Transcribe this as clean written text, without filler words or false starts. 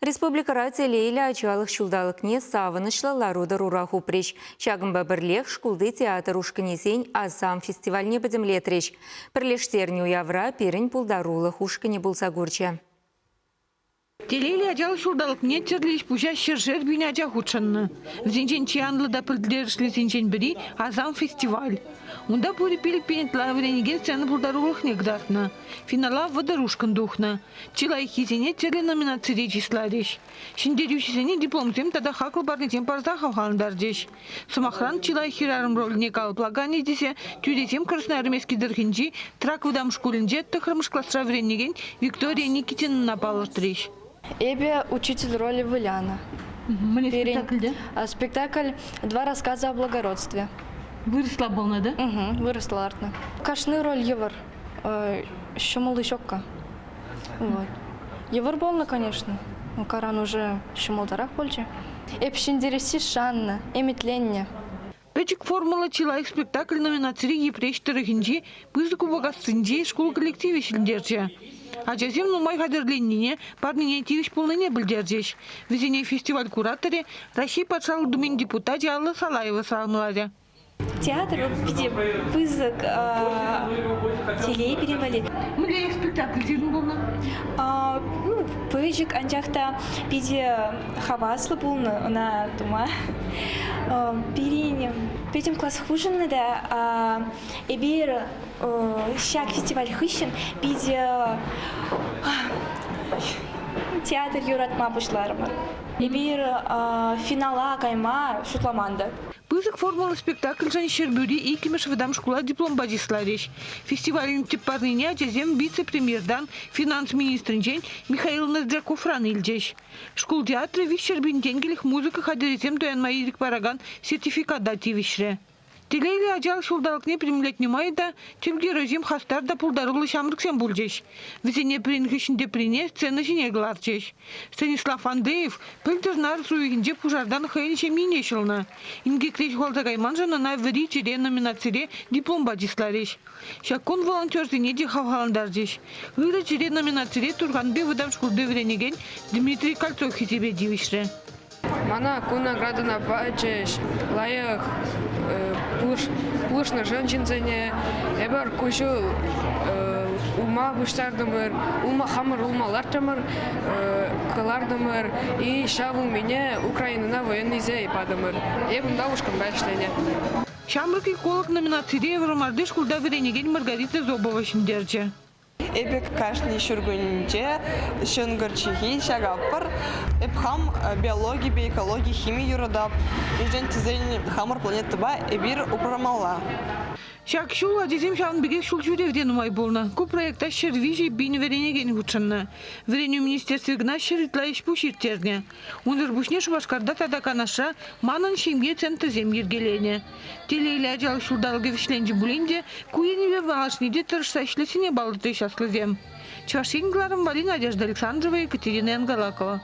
Республикӑра телейлӗ ачалӑх ҫулталӑкне савӑнӑҫлӑ лару-тӑрура хупрӗҫ. Ҫакӑнпа пӗрлех шкулти театр ушкӑнӗсен «Асам» фестивальне пӗтӗмлетрӗҫ. Пӗрлештернӗ уявра пирӗн пултарулӑх ушкӑнӗ пулса курчӗ. Телейлӗ ачалӑх ҫулталӑкне тӗрлӗ ӗҫ-пуҫа ҫӗршер пин ача хутшӑннӑ. Вӗсенчен чи анлӑ та пӗлтерӗшлисенчен пӗри «Асам» фестиваль. Унта пурӗ 5 000 ытла вӗренекен сцена пултарулӑхне кӑтартнӑ. Финала 30 ушкӑн тухнӑ. Чи лайӑххисене тӗрлӗ номинацире чысларӗҫ. Ҫӗнтерӳҫӗсене дипломсем тата хаклӑ парнесем парса хавхалантарчӗҫ. Сӑмахран, чи лайӑх хӗрарӑм рольне калӑплаканӗ тесе тӳресем Красноармейски тӑрӑхӗнчи Трак вӑтам шкулӗнче тӑххӑрмӗш класра вӗренекен Виктория Никитинӑна палӑртрӗҫ. Эпӗ учитель ролӗ вылянӑ. Мӗнле спектакльте? Спектакль «Два рассказа о благородстве». Вырӑсла пулнӑ, да? Угу, вырӑсла лартнӑ. Кашни роль йывӑр. Ҫӑмӑлли ҫукка. Вот. Йывӑр пулнӑ, конечно. Ну, каран уже ҫӑмӑлтарах пулчӗ. Эп ҫӗнтересси шаннӑ, ӗмӗтленнӗ. Пӗчӗк формӑллӑ чи лайӑх спектакль номинацире Йӗпреҫ тӑрӑхӗнчи Пысӑк Упакассинчи шкул коллективӗ ҫӗнтерчӗ. Ачасем нумай хатӗрленнине, парнене тивӗҫ пулнине пӗлтерчӗҫ. Вӗсене фестиваль кураторӗ, Раҫҫей Патшалӑх Думин депутачӗ Алла Салаева саламларӗ. Театр питӗ пысӑк телей пирӗн валли. Мӗнле спектакльсем пулнӑ? Ну, пӗчӗк, анчах та питӗ хаваслӑ пулнӑ ӑна тума. Пирӗн пӗтӗм класс хушӑннӑ та эпир ҫак фестиваль хыҫҫӑн питӗ театр юратма пуҫларӑмӑр. Эпир финала кайма шутламан та. Пысӑк формӑллӑ спектакльшӗн Ҫӗрпӳри иккӗмӗш вӑтам шкула дипломпа чысларӗҫ. Фестивалӗн тӗп парнине ачасем вице-премьертан, финанс министрӗнчен Михаил Ноздряковран илчӗҫ. Шкул театрӗ 300 пин тенкӗлӗх музыка хатӗрӗсем туянма ирӗк паракан сертификата тивӗҫрӗ. Телейлӗ ачалӑх ҫулталӑкне пӗтӗмлетнӗ май та тӗп геройсем хастар та пултаруллӑ ҫамрӑксем пулчӗҫ. Вӗсене пӗрин хыҫҫӑн теприне сцена ҫине кӑларчӗҫ. Станислав Андреев пӗлтӗр нарӑс уйӑхӗнче пушартан хӑйӗн ҫемйине ҫӑлнӑ. Инкекре ҫухалса кайманшӑн ӑна Вӗри чӗре номинацире дипломпа чысларӗҫ. Ҫак кун волонтерсене те хавхалантарчӗҫ. Ырӑ чӗре номинацире Турханти вӑтам шкулти вӗренекен Дмитрий Кольцов хисепе тивӗҫрӗ. Мана ку наградӑна пачӗҫ, лайӑх пулӑшнӑшӑн ҫынсене. Эпир ку ҫул улма пуҫтартӑмӑр, улма хамӑр улма лартрӑмӑр, кӑлартӑмӑр и ҫав улмине Украинӑна военныйсене патӑмӑр. Эп унта ушкӑнпа ӗҫленӗ. Ҫамрӑк эколог номинацире Вӑрмарти шкулта вӗренекен Маргарита Зобова ҫӗнтерчӗ. Эпӗ кашни ҫуркуннече ҫӑнкӑр чӗлхи ҫакатпӑр. Эп хам биологипе экологи, хими юратап. Мӗншӗн тесен хамӑр планетӑпа эпир упрамалла. Ҫак ҫул ачасем ҫавӑн пекех ҫул ҫӳревте нумай пулнӑ. Ку проекта 103 пин вӗренекен хутшӑннӑ. Вӗренӳ министерстви кӑна ҫӗр ытла ӗҫ-пуҫ ирттернӗ. Унсӑр пуҫне Шупашкарта тата Канашра «Манӑн ҫемье» центрсем йӗркеленӗ. Телейлӗ ачалӑх ҫулталӑкӗ вӗҫленчӗ пулин те ку енӗпе малашне те тӑрӑшса ӗҫлессине палӑртрӗҫ аслисем. Чӑваш Ен кӑларӑм валли Надежда Александрова, Екатерина Янгалакова.